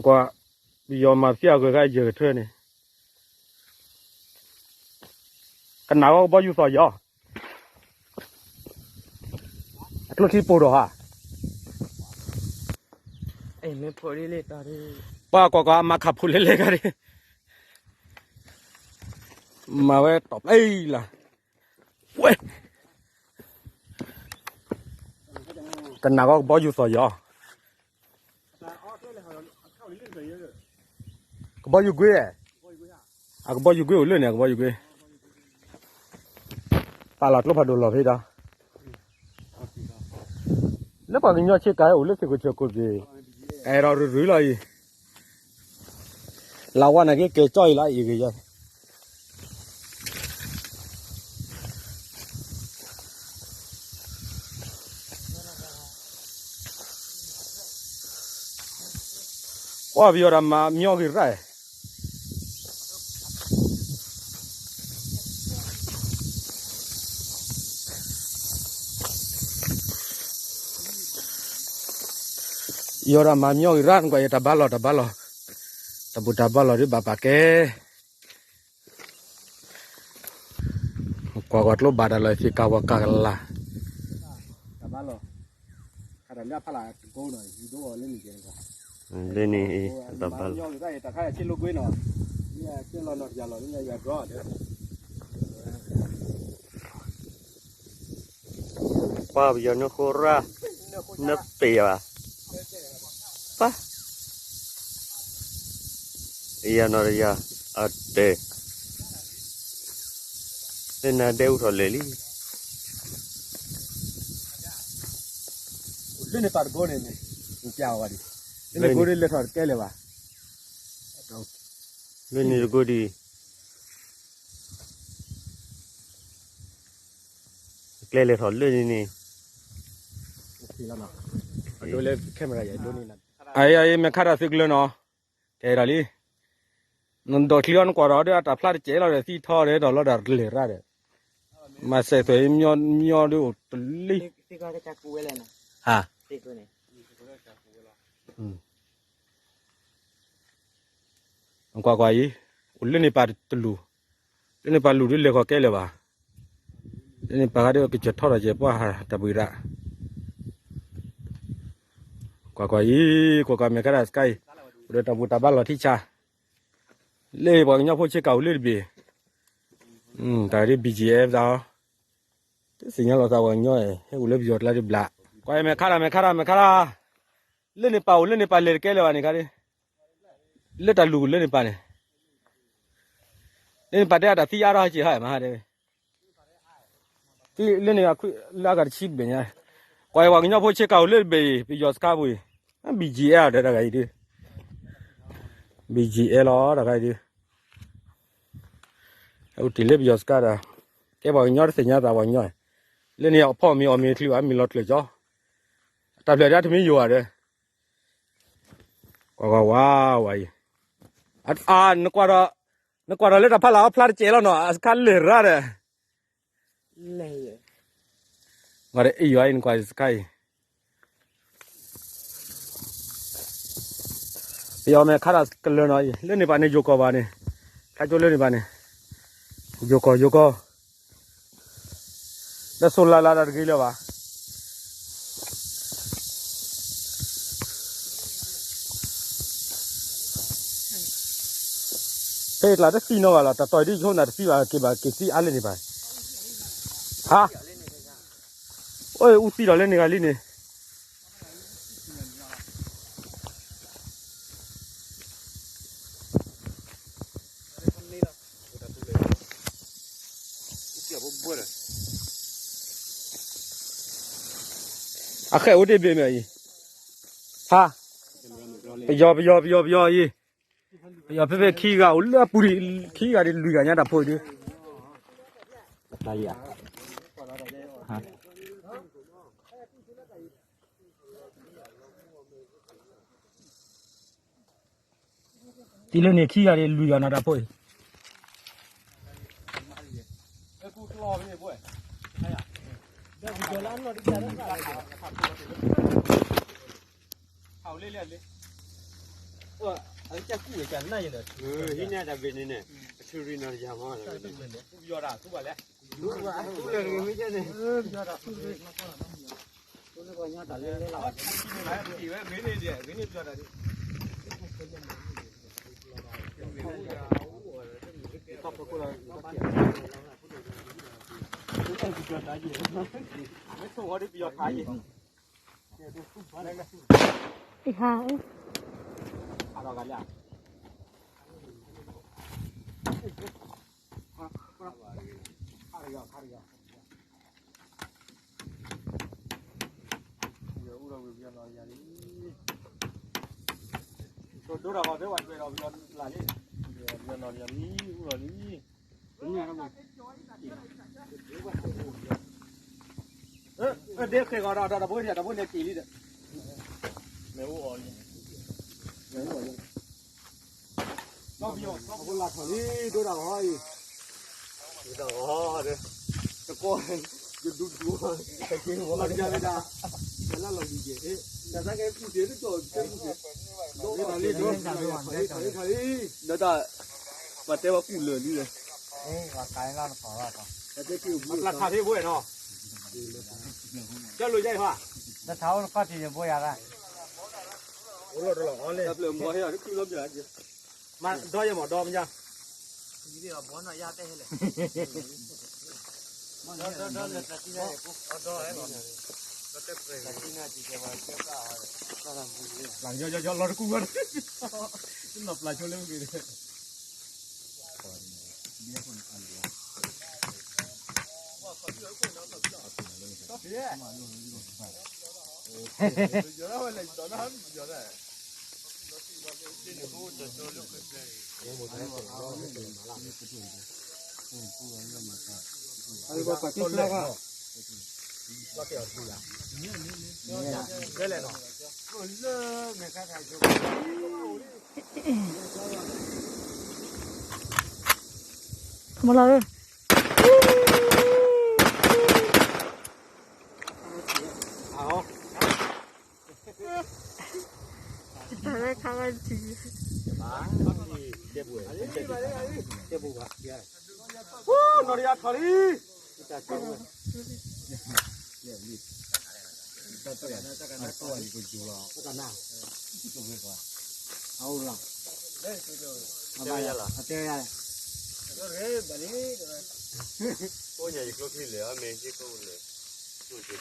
ကွၢ်, ပယီၤမၤသံအဂဲၤဂၤယဲၢ်ကထၢန့ၣ်, ကနၣ်ဂီၢ်ကဘီယူၤသီၣ်ယီၤ, အကျိချံပိၢ်ဒီးဧါ, ပှၤကွၢ်ကွၢ်အမၤခးဖိလဲလဲခါဒံး, မၤဝဲတီၢ်ပျဲလၢ်, ဝဲ, ကနၣ်ဂီၢ်ကဘီယူၤသီၣ်ယီၤ, ကဘီယူၤကွ့, အကဘီယူၤကွ့အိၣ်လၢန့ၣ် အကဘီယူၤကွ့, ပာ်လီၤကျိဖးဒိၣ်လီၤဖဲဒီး, လၢပှၤကညီဆ့ကၤအိၣ်လၢသ့ၣ်ခိၣ်ဆၢခိၣ်က့ၤ, ကအဲၣ်ဒိးရုၢ်ရုၢ်လီၤအံၤ, လၢဝဲန့ၣ်က့ၤကဲကၠီအံၤလီၤအံၤက့ၤယီၤ ကွၢ်ပယီၤတၢ်မၤမညီဂ့ၤရၣ်, ယီၤတၢ်မၤမညီဂ့ၤရၣ် နကွၢ်ယတၢ်ဘါလီၤတၢ်ဘါလီၤ, တၢ်ဘူၣ်တၢ်ဘါလီၤဒ်ဘၣ်ပာ်ကဲ ကွၢ်ကွၢ်ကျိဘၣ်တၢ်လီၤ သ့ၣ်ကၢ်ဝီၤကၢ်ကလာ်, တၢ်ဘါလီၤ, လၢန့ၣ်အံၤ တၢ်ဘါလီၤ, ပှၤပယီၤနဃိရၣ်, နပ့ၢ်ဘၣ်, ပၢ် ယၤနီၤယၤ, အတဲ, လၢနၤဒဲအိၣ်ထီၣ်လဲၣ်လံ, လၢန့ၣ်ပာ်တကိးန့ၣ်, ပျၢ်ဝဲဒံး, လၢန့ၣ်ကိးဒ်လဲၤထီၣ်တကဲလၢၤဘၣ်, လၢန့ၣ်တကိးဒံး, ကျဲလဲၤထီၣ်လၢန့ၣ်န့ၣ်, အအံၤ အအံၤ မဲာ်ခါတၢ်သုကလၢနီၤ, ကဲဒၣ်လံ, နဒိးချံအီၤနကွၢ်ဒီး ဒီးအတၢ်ဖျါတစဲးလီၤဒီး သံထီဒီး ဒီးလီၤဒီးတလဲၤရၣ်ဒီး, မၤစဲးသွဲၣ်မညီဒ်အိၣ်တလံ, ဟါ, ကွၢ်ကွၢ်အံၤ, အိၣ်လၢန့ၣ်ပာ်တလူၢ်, လၢန့ၣ်ပာ်လူၢ်ဒ်လဲၤခီၣ်ကဲလၢၤဘၣ်, လၢန့ၣ်ပာ်ခါဒ်ကစၢၢ်ထီၣ်ထီၣ်ကဲပှၤဟး တၢ်ဘှံးရၣ်, ကွၢ်ကွၢ်အံၤ, ကွၢ်ကွၢ်မဲာ်ခါတၢ်စကါအံၤ, အိၣ်ဒီးတၢ်ဘူၣ်တၢ်ဘါလီၤထံဆါ, လၢပှၤကညီဖိဆ့ကၤအိၣ်လၢတဘ့ၣ်, တၢ်ဒ် ဘံၣ်ကၠံၣ်အဲၣ် သးအီၤ, တသ့ၣ်ညါလီၤသးပှၤကညီ, ဟဲအိၣ်လၢပယီၤကျါဒ်ဘျး, ကွၢ်မဲာ်ခါတၢ် မဲာ်ခါတၢ် မဲာ်ခါတၢ်, လၢန့ၣ်ပာ်အိၣ်လၢန့ၣ်ပာ်လဲၤတကဲလၢၤဘၣ်န့ၣ်ခါ, လၢတၢ်လူၢ်လၢန့ၣ်ပာ်န့ၣ်, လၢန့ၣ်ပာ်တဲအတၢ်သံအါထီၣ်ဟဲက့ၤဟါမးဟါတဲဝဲ, သံလၢန့ၣ် လၢအဂၤတဆံဘ့ၣ်ညါ, ကွၢ်အံၤပှၤကညီဖိဆ့ကၤအိၣ်လၢတဘ့ၣ်အံၤ ပယီၤစခါပူၤအံၤ, ဘံၣ်ကၠံၣ်အဲၣ် ဒီးတဂၤအံၤဒ်, ဘံၣ်ကၠံၣ်အဲၣ်လီၤတဂၤအံၤဒ်, အိၣ်တ့ၢ်လၢပယီၤစခါဒီး, ကဲပှၤကညီတသ့ၣ်ညါသးပှၤကညီ, လၢန့ၣ်အဖီၣ်မ့ၤအီၣ်မ့ၤချုးအမ့ၢ်လီၤကျၢၤကၠီ, တၢ်ဖျၢၣ်ဒၣ်တမ့ၢ်ယိာ်ဧါဒီး, ကွၢ်ကွၢ်ဝါဝါအံၤ, အါ နကွၢ်ဒီး, နကွၢ်ဒီးလၢတၢ်ဖီလာ်အီၤဖျါတစဲးလီၤနီၤ အစခါလၢာ်ရၣ်ဒီး, နကွၢ်ဒီးအ့ၣ်ယွၤအံၤ နကွၢ်စခါအံၤ ပယီၤမဲာ်ခါတၢ်ကလၢၤနီၤအံၤ လၢန့ၣ်ပာ်န့ၣ် ယိၤကီၢ်ဘၣ်န့ၣ်, ခါကၠိလၢန့ၣ်ဘၣ်န့ၣ်, ယိၤကီၢ် ယိၤကီၢ်, လၢစိလါလါဒီးတဂ့ၤလၢၤဘၣ်. ဖဲအံၤကျါတသံနီၢ်ဘၣ်လီၤ, တၢ်တီၢ်အံၤဒ်ယဆိကမိၣ်တသံဘၣ်, က့ၤဘၣ်က့ၤသံအါလၢန့ၣ်ဘၣ်, ဟါ, အိၣ်အူသံဒီးလၢန့ၣ်ဂၤလံန့ၣ် အဃဲၣ်အိၣ်တ့ၢ်ဘ့ၣ်မ့ၢ်အံၤ, ဟါ, ပယီၤ ပယီၤ ပယီၤ ပယီၤအံၤ, ပယီၤဖဲဖဲခံဂၤအိၣ်လၢအပူၤဒံး, ခံဂၤဒံးလွံၢ်ဂၤညါတၢ်ဖိအံၤဒုး တံၤလၢန့ၣ်ခံဂၤဒံးလွံၢ်ဂၤနီၤတၢ်ဖိအံၤ, ဟးလ့လ့လ့ အကကူၣ်ဝဲကနၣ်ယလၢ ဟံးန့ၢ်တၢ်ဘ့ၣ်န့ၣ်န့ၣ် အဆူရံနီၤတယၤမီၣ် ပယီၤတၢ်သူဘၣ်လဲၣ် သူလၢမ့ၢ်န့ၣ် အံၤဟါ ဒိၣ်ဒီးဂီၤသ့ဝဲၢ်ဒီးပယီၤလၢ်လံ ပယီၤနီၤလံ အူလီၤလံ ဒ့ဃဲၤဂီၤဒီး ဒီးတဘိန့ၣ် တဘိန့ၣ်က့ၤလံဒီး မ့ၣ်အူအီၤလံ မ့ၣ်အူအီၤလံ ဒီးပယီၤ ဒီးပယီၤလၢ်ထီၣ်လံ ဒိၣ်ဒီးဂီၤအံၤ ဒိၣ်ဒီးဂီၤဒီး တကီ ယဒူဒူ လီၤယၤဝဲဒၣ် ယလၢလီၤလံက့ၤ တၢ်သးကဲကူၣ်တ့ၢ်တကီၢ် ကဲကူၣ်တ့ၢ် ဒီးထီၣ်လံ ဒီးထီၣ်လံ ထီၣ်လံ ဒီးတၢ် ပှၤတဲဝဲကူၣ်လၢာ်လံဒီး ပှၤထးထီၣ်ဖဲဘိနီၤ ကၢလိာ်ယဲၢ်ဟါ တထးအိၣ်တခီၣ်ထံးယဘိယၤရၣ် တၢ်ပျၢၤမီၤဟဲအီၤတချုးလီၤပျၢၤ မၤဒီယဲၢ်မးဒီမညါ လီၤတကူၣ်ဝဲ နီၢ်ပျၢ်ဆိလၢမ့ၢ်ဂ့ၤ မလီၤ တၢ်လၢခါဝဲ နီၢ်တယၤထီၣ်လံ အတၢ်တၢ်အတၢ်အတၢ်အတၢ်အတၢ်အတၢ် ကိးညါယကျိချံလၢအမဲာ်ဟ့ၣ်ကိးလၢ